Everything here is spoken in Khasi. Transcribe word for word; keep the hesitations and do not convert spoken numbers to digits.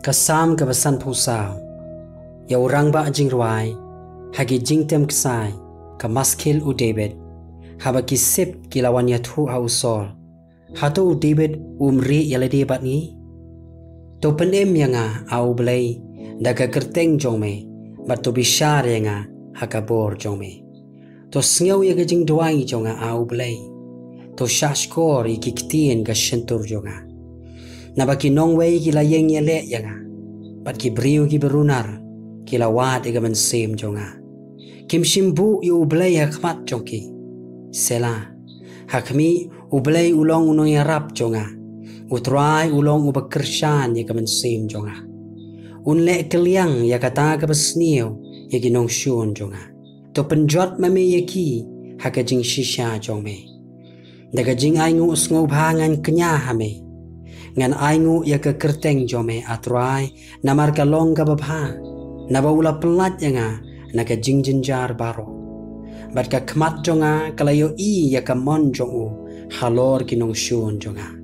Ka Salm kaba sanphew saw. Ïa u rangbah jingrwai. Ha ki jingtem ksai, ka Maskil u David. Haba ki sib ki la wan ïathuh ha u Saul: Hato u David um rieh ïa lade bad ngi? To pynim ïa nga, A U Blei, da ka kyrteng jong me, bad to bishar ïa nga ha ka bor jong me. To sngew ïa ka jingduwai jong nga, A U Blei. To shahshkor ïa ki ktien ka shyntur jong nga. Naba ki nongwei ki la ïeng ïaleh ïa nga, bad ki briew kiba runar ki la wad ïa ka mynsiem jong nga. Kim shym buh ïa U Blei ha khmat jong ki. Selah. Ha khmih, U Blei u long u nongïarap jong nga. U Trai u long uba kyrshan ïa ka mynsiem jong nga. Un leh kylliang ïa kata kaba sniew ïa ki nongshun jong nga. To pynjot ma me ïa ki ha ka jingshisha jong me. Da ka jingainguh sngewbha ngan kñia ha me. Ngan ainguh ïa ka kyrteng jong me, A Trai, namar ka long kaba bha. Naba u la pyllait ïa nga na ka jingjynjar baroh. Bad ka khmat jong nga ka la ïohi ïa ka mon jong u halor ki nongshun jong nga.